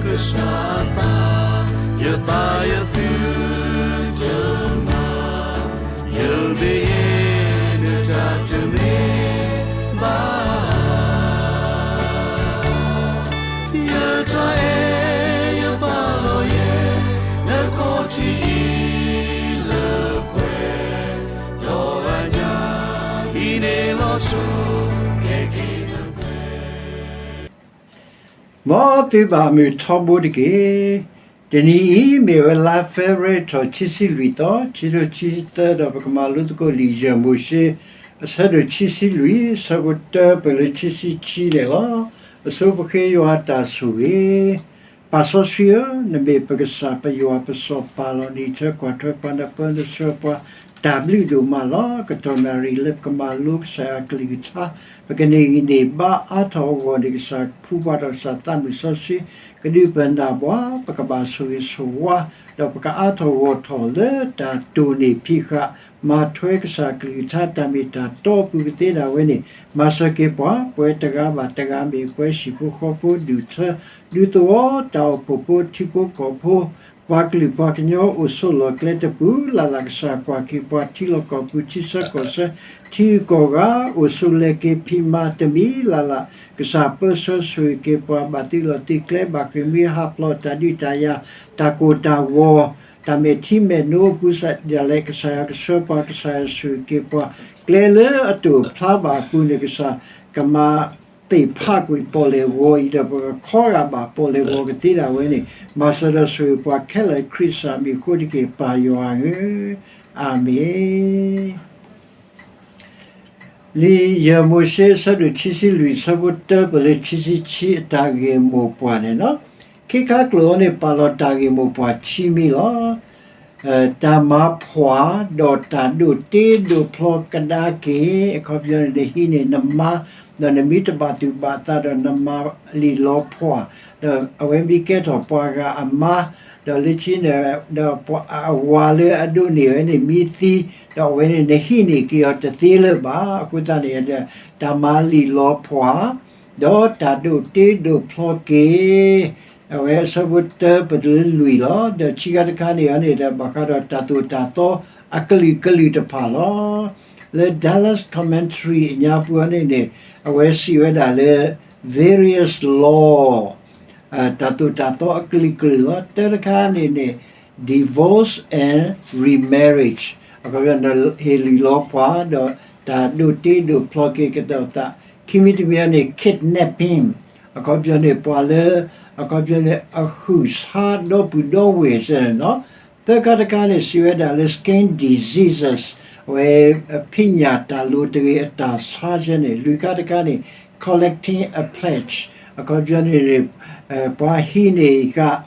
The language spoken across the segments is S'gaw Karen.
ကစၢ်အသး, ယသးယသုတမၤ, ယမ့ၢ်ယဲ နတၢ်တမ့ၢ်ဘၣ် ယတၢ်အဲၣ်ယပာ်လီၤယဲ နခီၣ်ထံးအံၤလၢပှဲၤ, ဒီးအညၣ်အံၤန့ၣ်လီၤဆီ ကဲက့ၤနပှဲၤ မ်သုဘၣ်မုာ်ထီဘိတက့ၢ်. တနံၤအံၤ မ့ၢ်ဝဲလါ February ထီၣ်ခံဆံလွံၢ်သီ, ခံထိခံဆံသၢ ဒီးပကမၤလိသကိးလံာ်ယဲၢ်မိၤၡ့ အဆၢဒိၣ်ခံဆံလွံၢ် အဆၢဖိတၢပၢၢ်လၢခံဆံခံန့ၣ်လီၤ. အဆိပဃ့ယွၤအတၢ်ဆိၣ်ဂ့ၤ ပၢ်စီဆှံဧၢ, နမ့ၢ်ပကစၢ်ပယွၤပစီၤပၤလီၤ. နအံးထွဲကွၢ်ထွဲပှၤနၢ်ပၢၢ်နဆှၢပှၤ တၢ်ဘျုးဒိၣ်မးလီၤ. ကတီၢ်နၣ်ရံၣ်လၢပကမၤလိကစၢ်ယွၤကလုၢ်ကထါ, ပကန့ၢ်ဂံၢ်န့ၢ်ဘါအါထီၣ်အဂီၢ်န့ၣ် ကစၢ်ဖှူပှၤဒီးကစၢ်သးမုၣ်စီဆှံ ကဒုးပနၢ်ပှၤ, ပကဘၣ်ဆိၣ်ဂ့ၤဆိၣ်ဝါ, ဒီးပကအါထီၣ်ဂီၢ်ထီၣ်လၢတၢ်တိၢ်န့ၢ်ဖံးဃာ် မၤထွဲကစၢ်ကလုၢ်ကထါတၢ်မ့ၢ်တၢ်တီအပူၤကသ့ဒၣ်ဝဲန့ၣ်, မၤစၢၤက့ၤပှၤ ပဝဲတဂၤဘၣ်တဂၤ မ့ၢ်ပှဲၤဟံၣ်ဖိဃီဖိ ဒူၣ်ထၢ ဒူသဝီ တၢ်အိၣ်ဖှိၣ်ဖိ ထံဖိကီၢ်ဖိ ပှၤကလုာ်ပှၤကညီ အိၣ်ဆိးလီၢ်ကျဲတပူၤလၢ်လၢ် ကစၢ်ကွၢ်က့ၤပှၤ ထံလီၢ်ကီၢ်ပူၤ ထံဆၢကီၢ်ဆၢ ထံဂုၤကီၢ်ဂၤ အိၣ်ဆိးလဲၤက့ၤဖံးမၤတမံၤလၢ်လၢ် ကစၢ်ပၢဆှၢဆိၣ်ဂ့ၤက့ၤပှၤ ဘၣ်သုးလီၢ်သုးကျဲ ဘၣ်ဃ့ၢ်မှံဟးဖျိး တၢ်ဒုးတၢ်ယၤ တၢ်ကိၢ်တၢ်ဂီၤ တၢ်မဲာ်ထံမဲာ်နိအပူၤ ဒ်လဲၣ် ကစၢ်ယွၤကဆှၢပှၤ ကစၢ်ယွၤဆိၣ်ဂ့ၤက့ၤပှၤ ကျဲလၢအတအိၣ်ဖျါဘၣ်အပူၤန့ၣ် ကစၢ်ကမၤ သ့ၣ်ဖးကွံာ်ပီၣ်လဲၣ်ဂီၤအံၤဒီး ပကခီဂာ်ဘၣ်ပီၣ်လဲၣ်ဂီၤကသ့ဒၣ်ဝဲန့ၣ်, မၤစၢၤဒီးဆိၣ်ဂ့ၤပှၤခဲလၢာ် ခရံာ်စၢ်မံၤအဃိတက့ၢ် ပၢ်ယွၤဧၢ, အၤမ့ၣ်. လံာ်ယဲၢ်မိၤၡ့ အဆၢဒိၣ်ခံဆံလွံၢ် အဆၢဖိတၢပၢၢ်လၢခံဆံခံ အတၢ်ဂ့ၢ်မိၢ်ပှၢ်န့ၣ်လီၤ. ခ့ခါကျိာ်အံၤန့ၣ် ပာ်လီၤတၢ်ဂ့ၢ်မိၢ်ပှၢ်ခံမံၤလီၤ. တၢ်မၤဖှၣ် ဒီးတၢ်ဒိးတ့ဒိးဖျီကဒါက့ၤ အခီပညီန့ၣ် နဟံးန့ၢ်နမါ ဒီးနမ့ၢ်တဘၣ်သူၣ်ဘၣ်သးဒီးနမၤလံာ်လီၤဖှၣ်, ဒီးအဝဲမ့ၢ်ကဲထီၣ်ပှၤဂၤအမါ, ဒီးလၢခံန့ၣ် ဒီးပှၤအဝၤလၢအဒိးန့ၢ်ဝဲန့ၣ်မ့ၢ်သံ, ဒီးအဝဲန့ၣ်နဟံးန့ၢ်က့ၤအီၤတသ့လၢၤဘၣ်. အဃိသတးန့ၣ်ဒီး တၢ်မၤလံာ်လီၤဖှၣ် ဒီးတၢ်ဒိးတ့ဒိးဖျီက့ၤ အဝဲအဆၢဖိတၢပၢၢ်လၢလွံၢ်လီၤ. ဒီးခံခါတခါန့ၣ်အံၤန့ၣ်ဒီး ဘၣ်ဃးဒီးတၢ်သိၣ်တၢ်သီအကလုာ်ကလုာ်တဖၣ်လီၤ. လၢ Dallas Commentary အညါပူၤအံၤန့ၣ်န့ၣ် အဝဲစံးဝဲဒၣ်လၢ various law တၢ်သိၣ်တၢ်သီအကလုာ်ကလုာ်လီၤ. တၢတခါန့ၣ်န့ၣ် divorce and remarriage အခီပညီ ဟ့ၣ်လံာ်လီၤဖှၣ် ဒီးတၢ်ဒိးတ့ဒိးဖျီက့ၤကဒီးသး, ခံမံၤတမံၤအံၤန့ၣ် kidnapping အခီပညီန့ၣ် ပှၤလၢ အခီပညီန့ၣ် အဟုၣ်ဆါဒီပုၢ်ဒီဝဲၢ်စ့ၢ်န့ၣ်လီၤ. သၢခါတခါန့ၣ် စံးဝဲဒၣ်လၢ skin diseases အဝဲ ဖံးညၣ်တၢ်လိၤတဂ့ၤအတၢ်ဆါယဲန့ၣ်, လွံၢ်ခါတခါန့ၣ် collecting a pledge အခီပညီန့ၣ်န့ၣ် ပှၤဟံးန့ၢ်ဃာ်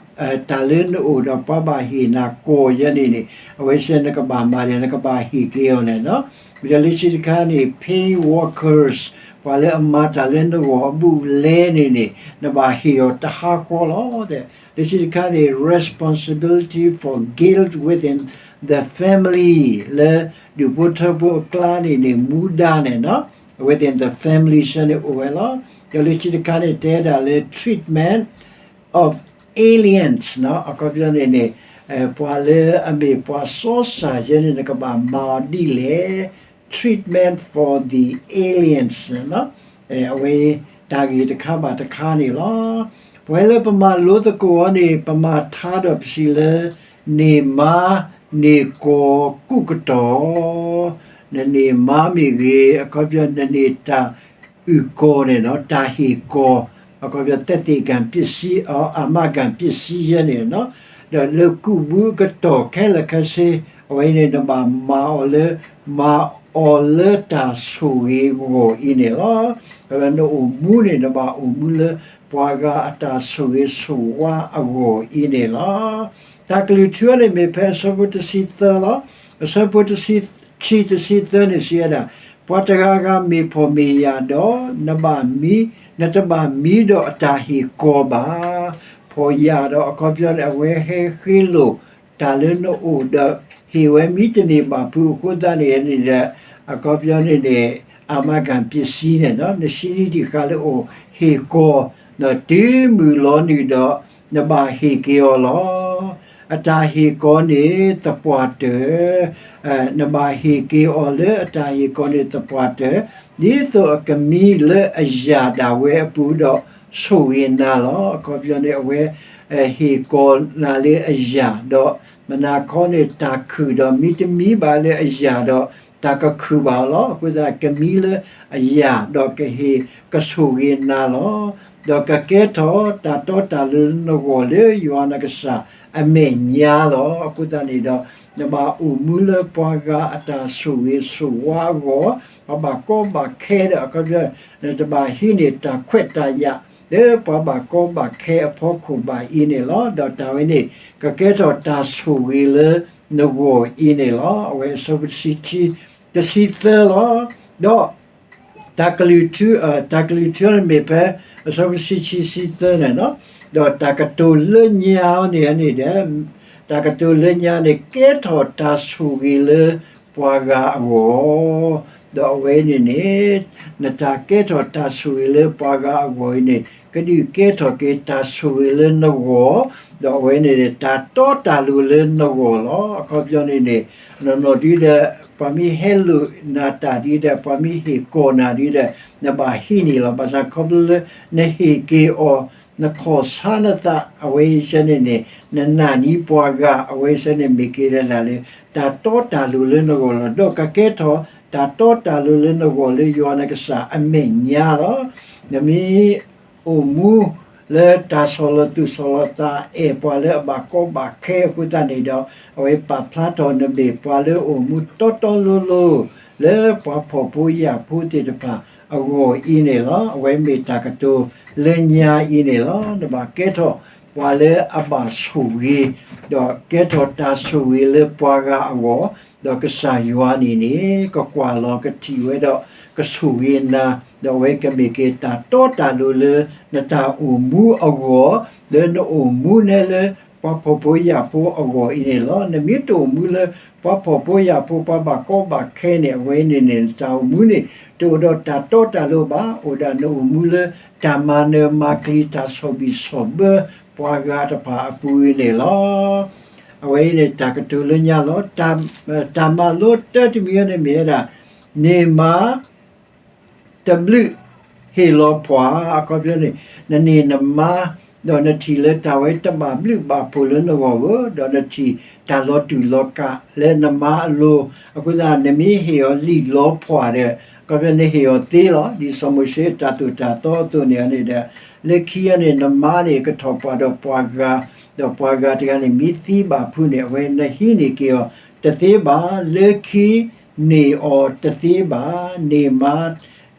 တၢ်လၢနအိၣ်ဒီးပှၤဘၣ်ဟ့ၣ်နၤကီၢ်ယဲန့ၣ်န့ၣ် အဝဲစ့ၢ်နကဘၣ်မၤဒီး နကဘၣ်ဟ့ၣ်က့ၤအီၤန့ၣ်လီၤ. ဒီးလၢခံတခါန့ၣ် paint workers ပှၤလၢအမၤတၢ်လၢနဂီၢ်အဘူးအလဲန့ၣ်န့ၣ် နဘၣ်ဟ့ၣ်အီၤတဟါဃီလီၤ. လၢခံတခါန့ၣ် responsibility for guilt within the family လၢဒူၣ်ဖိထၢဖိအကျါန့ၣ်န့ၣ် မူဒါန့ၣ်လီၤ. within the family စ့ၢ်န့ၣ်အိၣ်ဝဲလီၤ. ဒီးလၢခံတခါန့ၣ် တဲဒၣ်လၢ treatment of aliens အခီပညီန့ၣ်န့ၣ် ပှၤလၢအမ့ၢ်ပှၤစီစၢ်ယဲန့ၣ် နကဘၣ်မၤအီၤဒ်လဲၣ် treatment for the aliens အဝဲတၢ်ဂ့ၢ်တခါဘၣ်တခါန့ၣ်လီၤ. ပဝဲလၢပမၤလိသကိးအီၤန့ၣ် ပမၤထါဒီးပစံးလၢ န့ၢ်မါန့ၢ်ကီၢ်ကူၣ်ကတီၢ်, နန့ၢ်မါမ့ၢ်ဂ့ၤ အခီပညီ နန့ၢ်တၢ်အုၣ်ကီၤန့ၣ်လီၤ, တၢ်ဟ့ၣ်ကီၤ အခီပညီ သက်သေခံပစ္စည်း အာမခံပစ္စည်း ယဲန့ၣ်လီၤ. ဒီးလၢကူၣ်ဘုအကတီၢ်ခဲလၢာ်ခဲဆ့ အဝဲအံၤန့ၣ် နဘၣ်မၤအီၤလၢ မၤအီၤလၢတၢ်ဆိၣ်ဂ့ၤအဂီၢ်အံၤန့ၣ်လီၤ. ဒီးနအိၣ်မူန့ၣ် နဘၣ်အိၣ်မူလၢပှၤဂၤအတၢ်ဆိၣ်ဂ့ၤဆိၣ်ဝါအဂီၢ်အံၤန့ၣ်လီၤ. တၢ်ကလုၢ်ထူန့ၣ်မ့ၢ်ဖဲအဆၢဖိတဆံသၢလီၤ. အဆၢဖိတဆံခံ တဆံသၢန့ၣ်စံးဝဲဒၣ်, ပှၤတဂၤဂၤမ့ၢ်ဖှီၣ်မ့ၢ်ယာ်ဒီး နဘၣ်မံ, နတဘၣ်မံဒီးအတၢ်ဟ့ၣ်ကီၤဘၣ်. ဖှီၣ်ယာ်ဒီးအခီပညီန့ၣ် အဝဲဟဲဃ့လိာ်တၢ်လၢနအိၣ်ဒီး ဟ့ၣ်ဝဲမံတန့ၢ်ဘၣ်ဖုးအဃိသတးန့ၣ်န့ၣ်ဒီး အခီပညီန့ၣ်န့ၣ် အာမခံပစ္စည်း န့ၣ်လီၤ, နဆံနံၣ်တံၢ်ဃာ်လၢအိၣ်ဟ့ၣ်ကီၤ ဒီးတုၤမုၢ်လီၤနုာ်ဒီး နဘၣ်ဟ့ၣ်က့ၤအီၤလီၤ. အတၢ်ဟ့ၣ်ကီၤန့ၣ်သပှၢ်တၢၢ်, နဘၣ်ဟ့ၣ်က့ၤအီၤလၢအတၢ်ဟ့ၣ်ကီၤန့ၣ်သပှၢ်တၢၢ်, ဒ်သိးအကမံလၢအယၢ်ဒၣ်ဝဲအပူၤဒီးဆိၣ်ဂ့ၤနၤလီၤ. အခီပညီန့ၣ် အဝဲဟ့ၣ်ကီၤနၤလၢအယၢ်, ဒီးမနၤခီန့ၣ် တၢ်ခုၣ်ဒီးမ့တမံဘၣ်လၢအယၢ်ဒီး တၢ်ကခုၣ်ဘၣ်အီၤလီၤ. အဃိသတး ကမံလၢအယၢ်ဒီးကဟ့ၣ်ကဆိၣ်ဂ့ၤနၤလီၤ. ဒီးကကဲထီၣ်တၢ်တီတၢ်လိၤလၢနဂီၢ်လၢယွၤနကစၢ်အမဲာ်ညါလီၤ. အဃိသတးန့ၣ်ဒီး နဘၣ်အိၣ်မူလၢပှၤဂၤအတၢ်ဆိၣ်ဂ့ၤဆိၣ်ဝါအဂီၢ်, ပှၤဘၣ်ကီဘၣ်ခဲဒီး အခီပညီ နတဘၣ်ဟံးန့ၢ်တၢ်ခွဲးတၢ်ယာ် လၢပှၤဘၣ်ကီဘၣ်ခဲအဖီခိၣ်ဘၣ်အံၤန့ၣ်လီၤ. ဒီးတၢ်ဝဲန့ၣ် ကကဲထီၣ်တၢ်ဆိၣ်ဂ့ၤလၢနဂီၢ်အံၤန့ၣ်လီၤ. အဝဲအဆၢဖိတဆံခံ, တဆံသၢလီၤ. ဒီး တၢ်ကလုၢ်ထူ, တၢ်ကလုၢ်ထူန့ၣ်မ့ၢ်ဖဲ အဆၢဖိတဆံခံ ဆံသၢန့ၣ်လီၤ. ဒီးတၢ်ကတိၤလၢညါန့ၣ်န့ၣ်ဒီး တၢ်ကတိၤလၢညါန့ၣ် ကဲထီၣ်တၢ်ဆိၣ်ဂ့ၤလၢပှၤဂၤအဂီၢ်, ဒီးအဝဲန့ၣ်န့ၣ် နတၢ်ကဲထီၣ်တၢ်ဆိၣ်ဂ့ၤလၢပှၤဂၤအဂီၢ်အံၤန့ၣ် ကဒုးကဲထီၣ်က့ၤတၢ်ဆိၣ်ဂ့ၤလၢနဂီၢ်, ဒီးအဝဲန့ၣ်န့ၣ် တၢ်တီတၢ်လိၤလၢနဂီၢ်လီၤ. အခီပညီန့ၣ်န့ၣ် နီၢ်နီၢ်ဒ်ဒီး ပှၤမ့ၢ်ဟဲလိာ်နၤတၢ်ဒ်ဒီး ပှၤမ့ၢ်ဟ့ၣ်ကီၤနၤဒ်ဒီး နဘၣ်ဟံးန့ၢ်လီၤ. ဘၣ်ဆၣ်ခီဖျိလၢ နဟ့ၣ်က့ၤအီၤ နခီၣ်ဆါနသး အဝဲအံၤစ့ၢ်န့ၣ်န့ၣ် နနာ်န့ၢ်ပှၤဂၤ အဝဲအံၤစ့ၢ်န့ၣ် မ့ၢ်က့ၤဒၣ်လၢ တၢ်တီတၢ်လိၤလၢနဂီၢ်လီၤ. ဒီးကကဲထီၣ်တၢ်တီတၢ်လိၤလၢနဂီၢ်လၢယွၤနကစၢ်အမဲာ်ညါလီၤ. နမ့ၢ် အိၣ်မူလၢတၢ်ဆီၣ်လီၤသူၣ်ဆီၣ်လီၤသး အဲၣ်ပှၤလၢအဘၣ်ကီဘၣ်ခဲအဃိသတးန့ၣ်ဒီး အဝဲပာ်ဖျါထီၣ်နမ့ၢ်ပှၤလၢအိၣ်မူတီတီလိၤလိၤ လၢပှၤဖှီၣ်ဖိယာ်ဖိသ့ၣ်တဖၣ်အဂီၢ်အံၤန့ၣ်လီၤ. အဝဲမ့ၢ်တၢ်ကတိၤလၢညါအံၤန့ၣ်လီၤ. နဘၣ်ကဲထီၣ်ပှၤလၢအဘၣ်ဆိၣ်ဂ့ၤ, ဒီးကဲထီၣ်တၢ်ဆိၣ်ဂ့ၤလၢပှၤဂၤအဂီၢ်, ဒီးကစၢ်ယွၤန့ၣ်န့ၣ် ကကွၢ်လီၤကထံၣ်ဝဲဒီး ကဆိၣ်ဂ့ၤနၤ, ဒီးအဝဲကမ့ၢ်က့ၤတၢ်တီတၢ်လိၤလၢနတၢ်အိၣ်မူအဂီၢ်, လၢနအိၣ်မူနဲလၢပှၤဖှီၣ်ဖိယာ်ဖိအဂီၢ်အံၤန့ၣ်လီၤ. နမ့ၢ်တအိၣ်မူလၢပှၤဖှီၣ်ဖိယာ်ဖိ ပှၤဘၣ်ကီဘၣ်ခဲန့ၣ် အဝဲန့ၣ်န့ၣ် နတၢ်အိၣ်မူန့ၣ် တအိၣ်ဒီးတၢ်တီတၢ်လိၤဘၣ်, အိၣ်ဒၣ်နအိၣ်မူလၢတၢ်မၤနၢၤမၤကျံၤ တၢ်ဆီၣ်ဘံၣ်ဆီၣ်ဘၢပှၤဂၤတဖၣ်အပူၤအံၤန့ၣ်လီၤ. အဝဲအံၤန့ၣ် တၢ်ကတိၤလၢညါလီၤ. တၢ်မၤလိတၢတမံၤန့ၣ်မ့ၢ်ဝဲဒၣ် န့ၢ်မါ တဘျုးဟ့ၣ်လီၤဖှၣ်, အခီပညီန့ၣ် နန့ၢ်နမါ, ဒီးနထံၣ်လၢတၢ်ဝဲတဘၣ်ဘျုးဘၣ်ဖှိၣ်လၢနဂီၢ်ဧိၤ, ဒီးနထံၣ်တၢ်လီၤတူာ်လီၤကာ်လၢနမါအလိၤ, အဃိသတး နမ့ၢ်ဟ့ၣ်အီၤလံာ်လီၤဖှၣ်ဒီး အခီပညီနဟ့ၣ်အီၤသ့လီၤ. ဒ်စီၤမိၤၡ့တၢ်သိၣ်တၢ်သီအသိးန့ၣ်န့ၣ်ဒီး လၢခံန့ၣ် နမါန့ၣ် ကထီၣ်ပှၢ်ဒီးပှၤဂၤ, ဒီးပှၤဂၤတဂၤန့ၣ် မ့ၢ်သံဘၣ်ဖုးန့ၣ် အဝဲနဟံးန့ၢ်က့ၤအီၤတသ့ဘၣ်. လၢခံ န့ၢ်အီၤတသ့ဘၣ်. န့ၢ်မါ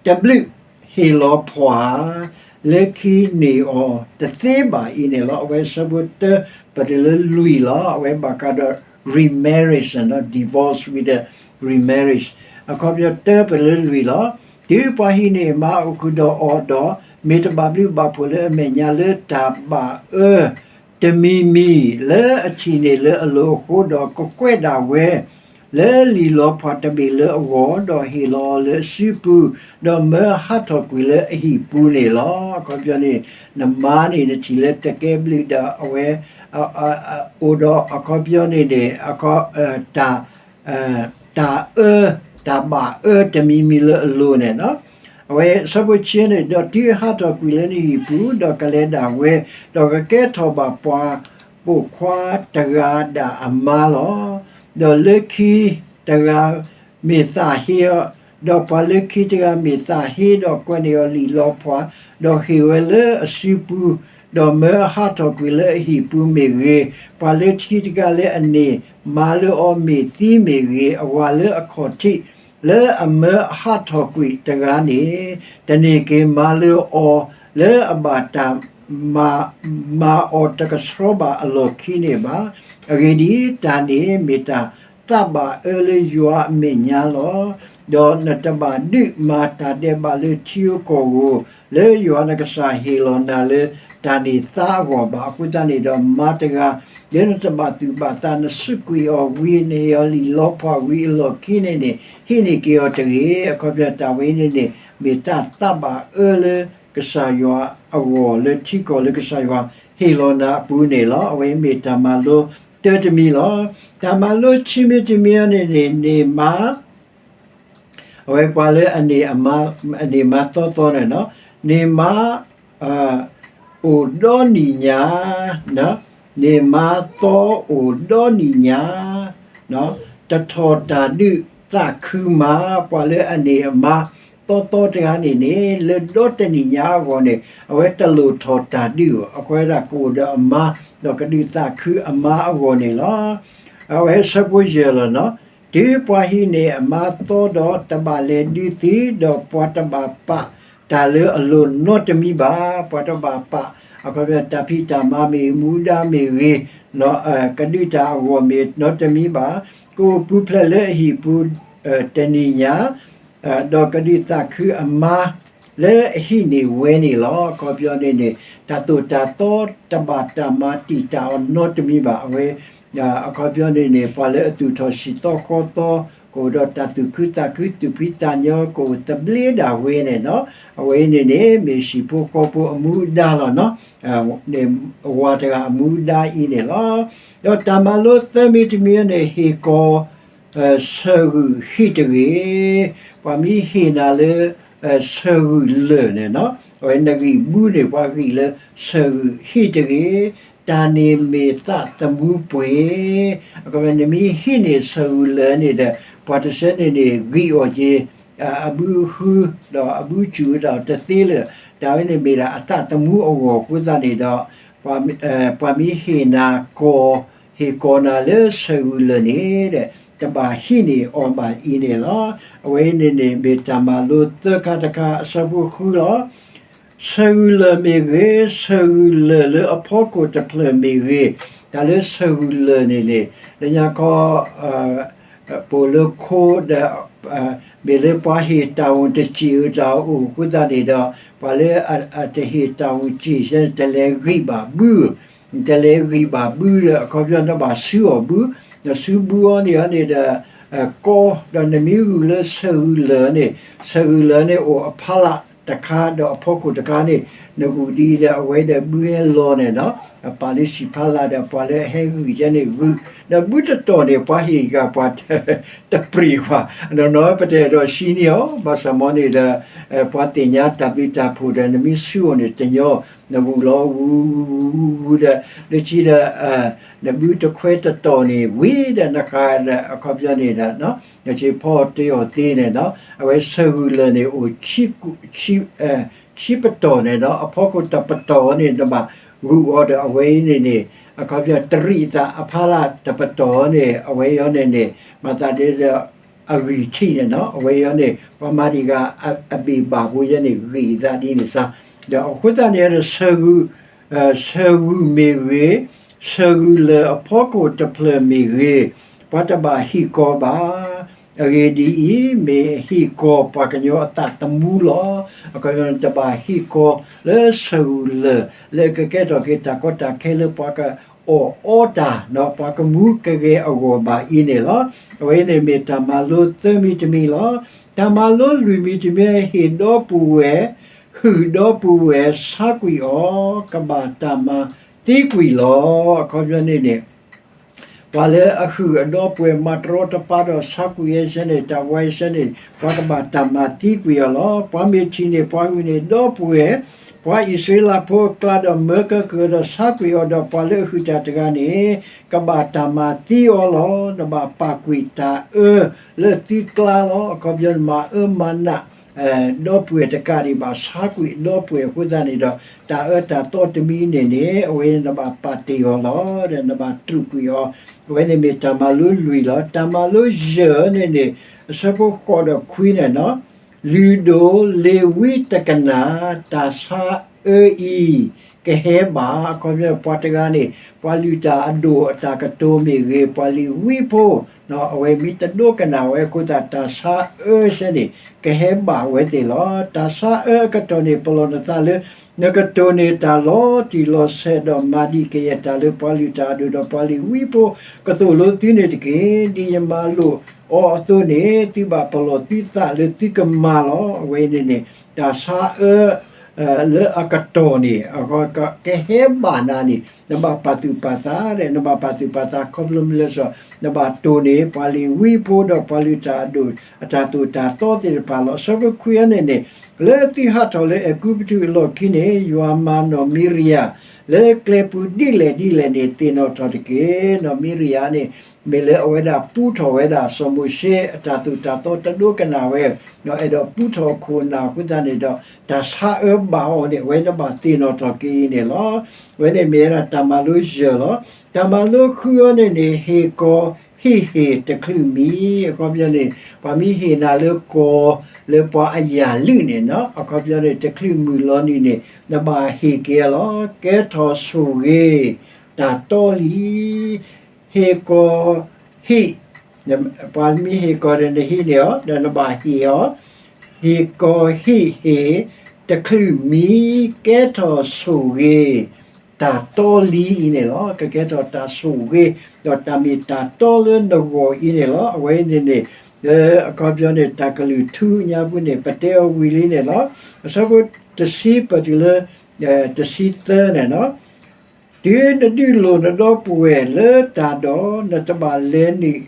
တဘျုးဟ့ၣ်လီၤဖှၣ်, လၢခံန့ၢ်အီၤတသ့ဘၣ်အံၤန့ၣ်လီၤ. အဝဲအဆၢဖိတၢပတုၤလၢလွံၢ်လီၤ. အဝဲဘၣ်ဃးဒီး remarriage, divorce with the remarriage. အခီပညီတၢပတုၤလၢလွံၢ်လီၤ. တုၤပှၤဟံးန့ၢ်မါအိၣ်ဃုာ်ဒီးအီၤဒီး မ့ၢ်တဘၣ်ဘျုးဘၣ်ဖှိၣ်လၢအမဲာ်ညါလၢတၢ်ဘၣ်အၢ တမံၤမံၤ လၢအထံၣ်န့ၢ်လၢအလိၤအဃိ, ဒီးကကွဲးဒၣ်ဝဲ လၢလံာ်လီၤဖှၣ်တဘ့ၣ်လၢအဂီၢ်, ဒီးဟ့ၣ်လီၤအီၤလၢအစုပူၤ, ဒီးမၢအဟးထီၣ်ကွံာ်လၢအဟံၣ်ပူၤန့ၣ်လီၤ. အခီပညီန့ၣ် နမါန့ၣ် နထံၣ်လၢတကဲဘျုးဒီးအဝဲ အိၣ်ဒီးအခီပညီန့ၣ်န့ၣ် တၢ် တၢ်အၢ တၢ်ဘၣ်အၢတမံၤမံၤလၢအလိၤန့ၣ်လီၤ. အဝဲအဆၢဖိဆံန့ၣ်, ဒီးတုၤအဟးထီၣ်ကွံာ်လၢနဟံၣ်ပူၤ, ဒီးကလဲၤဒၣ်ဝဲ, ဒီးကကဲထီၣ်ဘၣ်ပှၤပိာ်ခွါတဂၤဒၣ်အမါလီၤ. ဒီးလၢခံတဂၤမ့ၢ်သးဟ့အီၤ, ဒီးပှၤလၢခံတဂၤမ့ၢ်သးဟ့, ဒီးကွဲးန့ၢ်အီၤလံာ်လီၤဖှၣ်, ဒီးဟ့ၣ်ဝဲလၢအစုပူၤ, ဒီးမၢအဟးထီၣ်ကွံာ်လၢအဟံၣ်ပူၤမ့ၢ်ဂ့ၤ, ပှၤလၢခံတဂၤလၢအန့ၢ်မါလၢအီၤမ့ၢ်သံမ့ၢ်ဂ့ၤ, အဝၤလၢအခီၣ်ထံး လၢအမၢအဟးထီၣ်ကွံာ်တဂၤန့ၣ် တန့ၢ်က့ၤမါလၢအီၤ လၢအဘၣ်တၢ်မၤ မၤအီၤတကဆှီဘၣ်အလီၢ်ခံန့ၣ်ဘၣ်. အဂ့ၢ်ဒ်အံၤ, တၢ်န့ၣ်မ့ၢ်တၢ်သးဘၣ်အၢလၢယွၤအမဲာ်ညါလီၤ. ဒီးနတဘၣ်ဒုးမၤတၢ်ဒဲးဘးလၢထံဧိၤကီၢ်ဧိၤ လၢယွၤနကစၢ်ဟ့ၣ်လီၤနၤလၢတၢ်န့ၢ်သါအဂီၢ်ဘၣ်. အဃိသတးန့ၣ်ဒီး မါတဂၤ လၢနတဘၣ်သူၣ်ဘၣ်သး နစူးကွံာ်အီၤဝံၤ နဟ့ၣ်အီၤလံာ်လီၤဖှၣ်ဝံၤအလီၢ်ခံန့ၣ်န့ၣ် ဟံးန့ၢ်က့ၤအီၤတဂ့ၤ. အခီပညီတၢ်ဝဲန့ၣ်န့ၣ် မ့ၢ်တၢ်သးဘၣ်အၢလၢ ကစၢ်ယွၤအဂီၢ်လၢထံကီၢ်လၢကစၢ်ယွၤဟ့ၣ်လီၤနၤအပူၤန့ၣ်လီၤ. အဝဲမ့ၢ်တၢ်မၤလိတၢတမံၤလီၤ. တၢ်မၤလိခံမံၤတမံၤန့ၣ်န့ၣ် န့ၢ်မါ အဝဲပှၤလၢအန့ၢ်မါသီသီန့ၣ်လီၤ. န့ၢ်မါ အိၣ်ဒီနံၣ်ညါ, န့ၢ်မါသီအိၣ်ဒီနံၣ်ညါ, တထီၣ်တၢ်ဒုးသးခုမး, ပှၤလၢအန့ၢ်အမါသီသီတဂၤန့ၣ်န့ၣ် လၢဒီတနံၣ်ညါအဂီၢ်န့ၣ် အဝဲတလိၣ်ထီၣ်တၢ်ဒုးအီၤ, အဃိဝဲဒၣ်ကအိၣ်ဒီးအမါ ဒီးကဒုးသးခုအမါအဂီၢ်န့ၣ်လီၤ. အဝဲဆၢဖိယဲၢ်လီၤနီၤ. တုၤပှၤဟံးန့ၢ်အမါသီဒီး တဘၣ်လဲၤဒုးသ့, ဒီးပှၤတဘၣ်ပာ်တၢ်လၢအလိၤနီတမံၤဘၣ်. ပှၤတဘၣ်ပာ် အခီပညီ တၢ်ဖံးတၢ်မၤမ့ၢ်ဂ့ၤ, မူဒါမ့ၢ်ဂ့ၤ, ကဒုးတၢ်အဂီၢ်မ့ၢ်နီတမံၤဘၣ်. ကအိၣ်ပူၤဖျဲးလၢအဟံၣ်ပူၤတနံၣ်ညါ ဒီးကဒုးသးခုအမါ လၢအဟံးန့ၢ်ဝဲန့ၣ်လီၤ. အခီပညီန့ၣ်န့ၣ် တၢ်သိၣ်တၢ်သီတဘၣ်တၢ်မၤတံာ်တာ်အီၤနီတမံၤဘၣ်. အဝဲ အခီပညီန့ၣ်န့ၣ် ပှၤလၢအသူၣ်ထီၣ်စံၣ်သီဃီသီ ကအိၣ်ဒီးတၢ်သူၣ်ခုသးခု သူၣ်ဖှံသးညီ ကအိၣ်သဘျ့ဒၣ်ဝဲန့ၣ်နီၤ. အဝဲအံၤန့ၣ်န့ၣ် မ့ၢ်ဟံၣ်ဖိဃီဖိအမူအဒါလီၤနီၤ. ဝၤတဂၤအမူအဒါအံၤန့ၣ်လီၤ. ဒီးတၢ်မၤလိသၢမံၤတမံၤန့ၣ် ဟ့ၣ်ကီၢ် ဆၢဂုၢ်ဟ့ၣ်တဂ့ၤ. ပှၤမ့ၢ်ဟ့ၣ်နၤလၢ ဆၢဂုၢ်လၢာ်န့ၣ်နီၤ, အဝဲနဂံၢ်ဘုန့ၣ် ပှၤဂံၢ်လၢဆၢဂုၢ်ဟ့ၣ်တဂ့ၤ, တၢ်န့ၣ်မ့ၢ်သးသမူပှဲၤ. အခီပညီ နမ့ၢ်ဟ့ၣ်န့ၢ်ဆၢဂုၢ်လၢာ်န့ၣ်ဒီး ပှၤတဆၢန့ၣ်န့ၣ် ဂံၢ်အီၣ်က့ၤ အဘုဟု ဒီးအဘုစူၣ်ဝဲဒၣ်တသ့လၢၤ. တၢ်ဝဲန့ၣ်မ့ၢ်ဒၣ်အသးသမူအဂီၢ်အဃိသတးန့ၣ်ဒီး ပှၤမ့ၢ်ဟ့ၣ်နၤကီၢ် ဟ့ၣ်ကီၢ်နၤလၢဆၢဂုၢ်လၢာ်န့ၣ်ဒီး တဘၣ်ဟံးန့ၢ်အီၤဘၣ်အံၤန့ၣ်လီၤ. အဝဲအံၤန့ၣ်န့ၣ် မ့ၢ်တၢ်မၤလိသၢခါတခါ အဆၢဖိဃုလီၤ. ဆၢဂုၢ်လၢာ်မ့ၢ်ဂ့ၤ, ဆၢဂုၢ်လၢာ်လၢအဖီခိၣ်တဖျၢၣ်မ့ၢ်ဂ့ၤ, တၢ်လၢဆၢဂုၢ်လၢာ်န့ၣ်န့ၣ် လၢညါခီ ပိာ်လၢခိဒီး မ့ၢ်လၢပှၤဟ့ၣ်တၢ်ဝံၤတစဲးဧိၤတၢ်အိၣ်အဃိသတးန့ၣ်ဒီး ပှၤလၢအတဟ့ၣ်တၢ်ဝံၤစဲးန့ၣ် တလဲၤဂံၢ်ဘၣ်ဘုဧိၤ, တလဲၤဂံၢ်ဘၣ်ဘုဒီး အခီပညီနဘၣ်ဆူအီၤဘု, နဆူဘုအီၤန့ၣ်အီၤန့ၣ်ဒီး ကီ ဒီးနမ့ၢ်ဂုၢ်လၢဆၢဂုၢ်လၢာ်န့ၣ် ဆၢဂုၢ်လၢာ်န့ၣ် အိၣ်အဖီလာ်တခါဒီးအဖီခိၣ်တခါန့ၣ် နဂုၢ်ဒ်အံၤဒီး အဝဲဒီးဘုဟဲလီၤန့ၣ်နီၤ, ပာ်လၢဆံးဖီလာ်ဒီး ပှၤလၢအဟဲဂုၢ်ယဲန့ၣ်ဂုၢ်, ဒီးဘုတတီၢ်န့ၣ် ပှၤဟ့ၣ်ဂၤပှၤ တပြံၢ်ဘၣ်, နီၢ်နီၢ်ပတဲဒီးဆံန့ၢ်အီၤ, ဘၣ်ဆၣ်မ်န့ၣ်ဒီး ပှၤသ့ၣ်ညါတၢ်ဘျုးတၢ်ဖှိၣ်ဒီး နမ့ၢ်ဆူအီၤန့ၣ်တညီ, နဂုၢ်လီၤဂုၢ်ဂုၢ်ဂုၢ်ဒီး လၢခံဒီး နဘုတခွဲတတီၢ်န့ၣ် ဝံၤဒီးနဃၣ်ဒီး အခီပညီန့ၣ်ဒီး နဆ့ဖီတ့ၢ်အီၤသ့န့ၣ်နီၤ, အဝဲဆၢဂုၢ်လၢာ်န့ၣ် အိၣ် ခံပတီၢ်န့ၣ်ဒီး အဖီခိၣ်တပတီၢ်န့ၣ် နဘၣ်ဂုၢ်အီၤဒီး အဝဲအံၤန့ၣ်န့ၣ် အခီပညီတရံးအသးအဖီလာ်တပတီၢ်န့ၣ် အဝဲအံၤန့ၣ်န့ၣ် မၤသးဒ်ဒီး အဂံၢ်ထံးန့ၣ်နီၤ, အဝဲအံၤန့ၣ် ပှၤမၤတံၢ်ဂၤအဘ့ၣ်ဘၣ်ဖိယဲန့ၣ် ဂံၢ်အသးဒ်န့ၣ်စ့ၢ်, ဒီးအဃိသတးန့ၣ်ဒီး ဆၢဂုၢ်မ့ၢ်ဂ့ၤ, ဆၢဂုၢ်လၢာ်အဖီခိၣ်တဖျၢၣ်မ့ၢ်ဂ့ၤ, ပှၤတဘၣ်ဟ့ၣ်ကီၤဘၣ်. အဂ့ၢ်ဒ်အံၤ, မ့ၢ်ဟ့ၣ်ကီၤပှၤကညီအသးသမူလီၤ. အခီပညီတဘၣ်ဟ့ၣ်ကီၤလၢဆၢဂုၢ်လၢာ် လၢကကဲထီၣ်က့ၤတၢ်ကီတၢ်ခဲလၢပှၤကအီၣ်အီတၢ် ဒီးပှၤကမူကဂဲၤအဂီၢ်ဘၣ်အံၤန့ၣ်လီၤ. အဝဲအံၤန့ၣ်မ့ၢ်တၢ်မၤလိသၢမံၤတမံၤလီၤ. တၢ်မၤလိလွံၢ်မံၤတမံၤ ဟ့ၣ်ဒီပုၢ်ဝဲၢ်, ဟုၣ်ဒီပုၢ်ဝဲၢ် ဆါကွံာ်အီၤ ကဘၣ်တၢ်မၤသံကွံာ်လီၤ. အခီပညီန့ၣ်န့ၣ် ပှၤလၢအဟုၣ်အဒီပုၢ်ဝဲၢ် မၤတရီတပါဒီးဆါကွံာ်ဝဲစ့ၢ်န့ၣ် တၢ်ဝဲစ့ၢ်န့ၣ် ပှၤကဘၣ်တၢ်မၤသံကွံာ်အီၤလီၤ. ပှၤမ့ၢ်ထံၣ်န့ၢ် ပှၤဟုၣ်န့ၢ်ဒီပုၢ်ဝဲၢ်, ပှၤအံၣ်စရ့လးဖိအကျါဒီး မၢကဲကုၢ်အီၤဒီးဆါကွံာ်အီၤဒီး ပှၤလၢအဟုၣ်တၢ်တဂၤန့ၣ် ကဘၣ်တၢ်မၤသံအီၤလီၤ. နဘၣ်ပာ်ကွံာ်တၢ်အၢလၢသုကျါလီၤ. အခီပညီမၤအၢမၤနး ဒီပုၢ်ဝဲၢ်တကးဒံးဘၣ် ဆါကွံာ်ဒီပုၢ်ဝဲၢ်အဃိသတးန့ၣ်ဒီး တၢ်အၢတၢ်သီတမံၤန့ၣ်န့ၣ် အဝဲနဘၣ်ပာ်တ့ၢ်အီၤလီၤ. ဒီးနဘၣ်တြူာ်ကွံာ်အီၤ, အဝဲန့ၣ်မ့ၢ်တၢ်မၤလိလွံၢ်လီၤ. တၢ်မၤလိယဲၢ်န့ၣ်န့ၣ် အဆၢဖိဃိးဒီးခွံန့ၣ်နီၤ, လုၢ်ဒိၣ်လ့ၤဝံတကနၣ် တၢ်ဆါအၢအံၤ ကဟဲဘၣ်. အခီပညီပှၤတဂၤန့ၣ် ပှၤလုၢ်တၢ်အဒိၣ်အတၢ်ကတိၤမ့ၢ်ဂ့ၤ, ပှၤလ့ၤဝံဖိ အဝဲမ့ၢ်တဒိကနၣ်ဝဲအဃိသတး တၢ်ဆါအၢစ့ၢ်န့ၣ် ကဟဲဘၣ်ဝဲသ့ၣ်လီၤ. တၢ်ဆါအၢအကတီၢ်န့ၣ် ပလီၢ်နသးလၢ နကတိၢ်န့ၢ်တၢ်လီၤတံၢ်လီၤဆဲးဒီး မၤဒံးကယဲၢ်တၢ်လၢပှၤလုၢ်တၢ်အဒိၣ်ဒီးပှၤလ့ၤဝံဖိ ကသိၣ်လိသုန့ၣ်တက့ၢ်. ဒ်ယမၤလိာ်အီၤအသိးန့ၣ် သုဘၣ်ပလီၢ်သုသးလၢသုကမၤလီၤ. အဝဲန့ၣ်န့ၣ် တၢ်ဆါအၢ လၢအကတီၢ်န့ၣ် ကဟဲဘၣ်နၤန့ၣ် နဘၣ်ပာ်သူၣ်ပာ်သးဒီး နဘၣ်ပာ်သူၣ်ပာ်သးခီဖျိမနုၤလဲၣ်, နဘၣ်တိၢ်န့ၢ် ပှၤလ့ၤဝံဖိဒီးပှၤလုၢ်တၢ်အဒိၣ် အတၢ်သိၣ်တၢ်သီသ့ၣ်တဖၣ်လီၤ. အဆၢဖိခွံအံၤန့ၣ်န့ၣ် လၢသုဟးထီၣ်လၢအဲၤကူပတူးအလီၢ်ခံန့ၣ် ယွၤမၤနီၢ်မံရယၤ လၢကျဲပူၤဒ်လဲၣ်ဒ်လဲၣ်န့ၣ် သ့ၣ်နီၣ်ထီၣ်တက့ၢ်. နီၢ်မံရယၤန့ၣ် မ့ၢ်လၢအဝဲဒၣ်ပူထီၣ်ဝဲဒၣ်စီၤမိၤၡ့အတၢ်သိၣ်တၢ်သီတဒိကနၣ်ဝဲ, ဒီးအဲၣ်ဒိးပူထီၣ်အခိၣ်အနၢ်အဃိသတးန့ၣ်ဒီး တၢ်ဆါအၢဘၣ်အီၤန့ၣ် အဝဲန့ၣ်ဘၣ်သ့ၣ်နီၣ်ထီၣ်က့ၤအံၤန့ၣ်လီၤ. အဝဲန့ၣ်မ့ၢ်ဝဲဒၣ်တၢ်မၤလိယဲၢ်လီၤ. တၢ်မၤလိဃုအံၤန့ၣ်န့ၣ် ဟ့ၣ်ကီၤဟ့ၣ်ဟ့ၣ်တချုးမံၤ အခီပညီန့ၣ် ပှၤမ့ၢ်ဟ့ၣ်နၤလၢကီၤ လၢပှၤအယာ်လုၢ်န့ၣ်နီၤ အခီပညီန့ၣ် တချုးမုၢ်လီၤနုာ်န့ၣ် နဘၣ်ဟ့ၣ်က့ၤအီၤလီၤ. ကဲထီၣ်ဆိၣ်ဂ့ၤ တၢ်တီလံ ဟ့ၣ်ကီၤဟ့ၣ်, ပှၤမ့ၢ်ဟ့ၣ်ကီၤဒီးနဟံးန့ၢ်အီၤ ဒီးနဘၣ်ဟ့ၣ်အီၤ, ဟ့ၣ်ကီၤဟ့ၣ်ဟ့ၣ် တချုးမံၤ ကဲထီၣ်ဆိၣ်ဂ့ၤ တၢ်တီလံအံၤန့ၣ်လီၤ. ကကဲထီၣ်တၢ်ဆိၣ်ဂ့ၤ ဒီးတၢ်မ့ၢ်တၢ်တီလၢနဂီၢ်အံၤန့ၣ်လီၤ. အဝဲန့ၣ်န့ၣ် လၢအခီပညီန့ၣ် တၢ်ကလုၢ်ထူညါပူၤန့ၣ် ပတဲအီၤဝံၤလံန့ၣ်လီၤ. အဆၢဖိတဆံပတုၤလၢ တဆံသၢန့ၣ်နီၤ တုၤနဒုးလိၢ်နဒီပုၢ်ဝဲၢ်လၢတၢ်ဒီး နတဘၣ်လဲၤနုာ်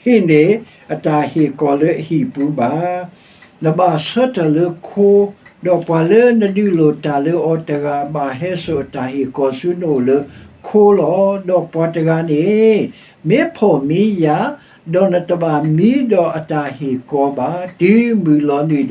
ဟံးန့ၢ်အတၢ်ဟ့ၣ်ကီၤလၢအဟံၣ်ပူၤဘၣ်. နဘၣ်ဆၢထၢၣ်လၢခိ, ဒီးပှၤလၢနဒုးလိၢ်တၢ်လၢအီၤတဂၤ ဘၣ်ဟဲစိာ်အတၢ်ဟ့ၣ်ကီၤဆူနအိၣ်လၢခိလီၤ. ဒီးပှၤတဂၤန့ၣ် မ့ၢ်ဖှီၣ်မ့ၢ်ယာ်, ဒီးနတဘၣ်မံဒီးအတၢ်ဟ့ၣ်ကီၤဘၣ်, တုၤမုၢ်လီၤနုာ်ဒီး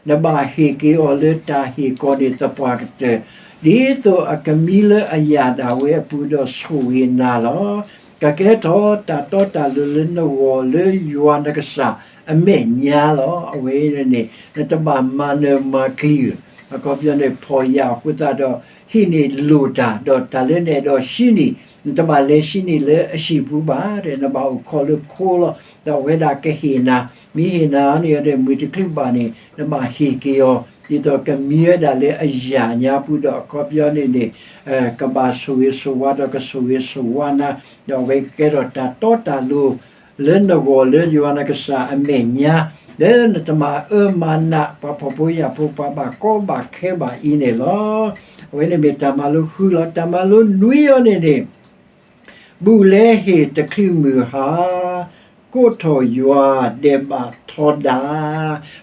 နဘၣ်ဟ့ၣ်က့ၤအီၤလၢတၢ်ဟ့ၣ်ကီၤန့ၣ်သပှၢ်ကတၢၢ်, ဒ်သိးအကမံလၢအယာ်ဒၣ်ဝဲအပူၤဒီးဆိၣ်ဂ့ၤနၤလီၤ. ကကဲထီၣ်တၢ်တီတၢ်လိၤလၢနဂီၢ်လၢယွၤနကစၢ်အမဲာ်ညါလီၤ. အဝဲအံၤန့ၣ် နတဘၣ်မၤနၢၤမၤကျံၤ, အခီပညီန့ၣ် ဖှီၣ်ယာ်အဃိသတးဒီး ဟံးန့ၢ်လိၢ်တၢ် ဒီးတၢ်လၢနအဲၣ်ဒိးဟံးန့ၢ် နတဘၣ်လဲၤဟံးန့ၢ်လၢအဟံၣ်ပူၤဘၣ်ဒီး နဘၣ်အိၣ်ခိးလၢခိလီၤ. ဒီးအဝဲဒၣ်ကဟ့ၣ်နၤ, မ့ၢ်ဟ့ၣ်နၤန့ၣ်ဒီး မုၢ်တချုးဘၣ်န့ၣ် နဘၣ်ဟ့ၣ်က့ၤအီၤ ဒ်သိးကမံဝဲဒၣ်လၢအယာ်ညါပူၤဒီး အခီပညီန့ၣ်န့ၣ် ကဘၣ်ဆိၣ်ဂ့ၤဆိၣ်ဝါဒီးကဆိၣ်ဂ့ၤဆိၣ်ဝါနၤ, ဒီးအဝဲကကဲထီၣ်တၢ်တီတၢ်လိၤ လၢနဂီၢ်လၢယွၤနကစၢ်အမဲာ်ညါ, လၢနတမၤအၢမၤနး ပှၤဖှီၣ်ဖိယာ်ဖိ ပှၤဘၣ်ကီဘၣ်ခဲဘၣ်အံၤန့ၣ်လီၤ. အဝဲန့ၣ်မ့ၢ်တၢ်မၤလိဃုလီၤ. တၢ်မၤလိနွံအံၤန့ၣ်န့ၣ် ဘူးလဲဟ့ၣ်တချုးမုၢ်ဟါ, ကိးထီၣ်ယွၤဒဲးဘးထီဒါ.